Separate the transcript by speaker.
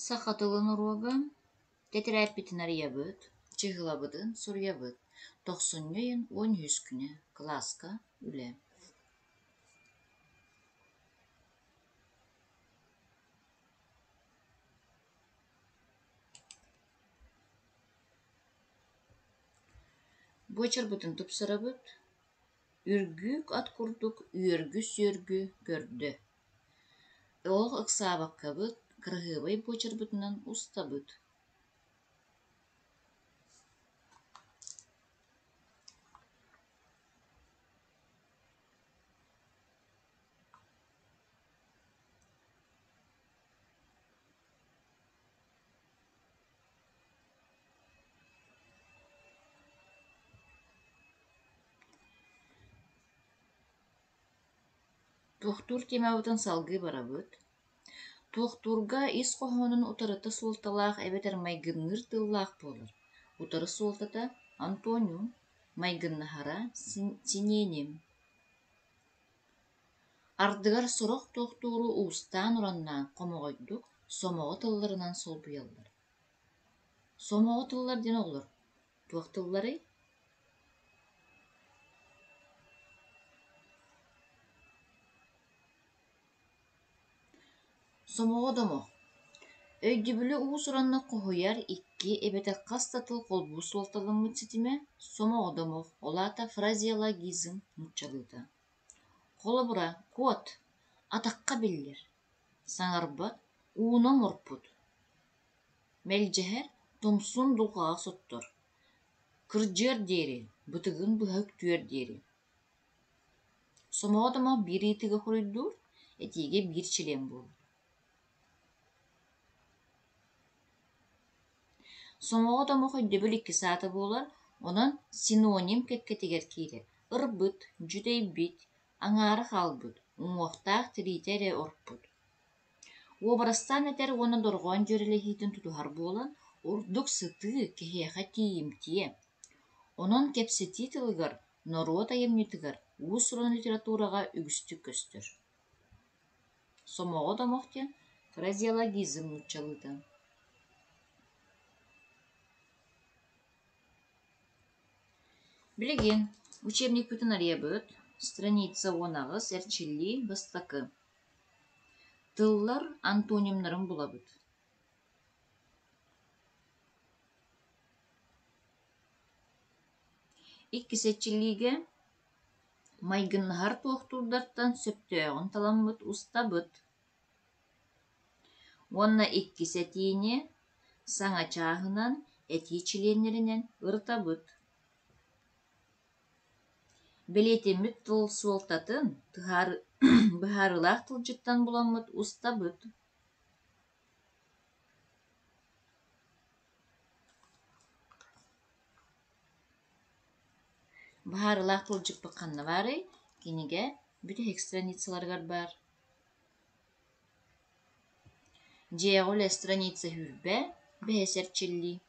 Speaker 1: Саха тылын уруога Тэтэрээппитин арыйабыт, чыһыылабытын суруйабыт. Тохсунньу ыйын 13 күнэ, кылааска үлэ. Буочарбытын тупсарабыт, үргүүк ат курдук үөргү-сүөргү көрдө. Олох ыксаабаккабыт, кыраһыабай буочарбытынан устабыт. Туохтуур темабытын салгыы барабыт. Туохтуурга ис хоһоонун утарыта суолталаах эбэтэр майгынныыр тыллаах буолар. Утары суолтата антоним, майгыннаһара синиэньим. Ардыгар сорох туохтууру уустаан-ураннаан хомоҕойдук, сомоҕо тылларынан солбуйаллар. Сомоҕо тыллар диэн оҕолор туох тылларый? Сомоҕо домох Өйдөбүлү уус-ураннык хоһуйар икки эбэтэр хас да тыл холбуу суолталаммыт ситимэ сомоҕо домох, ол аата фразеологизм нууччалыыта. Холобура, куот, атахха биллэр, саҥарбат, ууну омурпут, мэлдьэһэр, тумсун дулҕаҕа соттор, кырдьыар диэри, бытыгын быһа үктүөр диэри. Сомоҕо домох биир ыйытыыга хоруйдуур, этиигэ биир чилиэн буолар. Сомоҕо домох өйдөбүл иккис аата буолар, онон синоним кэккэтигэр киирэр: ырбыт, дьүдэйбит, аҥаара хаалбыт, уҥуохтаах тириитэ эрэ орпут. Уобарастаан этэр уонна дорҕоон дьүөрэлэһиитин тутуһар буолан, ордук сытыы, киһиэхэ тиийимтиэ. Онон кэпсэтии тылыгар, норуот айымньытыгар, уус-уран литератураҕа үгүстүк көстөр. Сомоҕо домох диэн фразеологизм нууччалыыта. Билигин учебникпытын арыйабыт, страница 18, эрчиллии бастакы. Тыллар антонимнарын булабыт. Иккис эрчиллиигэ майгыннаһар туохтуурдартан сөптөөҕүн таламмыт устабыт. Уонна иккис этиини саҥа чааһынан, этии чилиэннэринэн ырытабыт. Бэлиэтэммит тыл суолтатын быһаарыылаах тылдьыттан буламмыт устабыт. Быһаарыылаах тылдьыппыт ханна баарый? Кинигэ бүтэһик страницаларыгар баар. Дьиэҕэ үлэ страница 20, бэһис эрчиллии.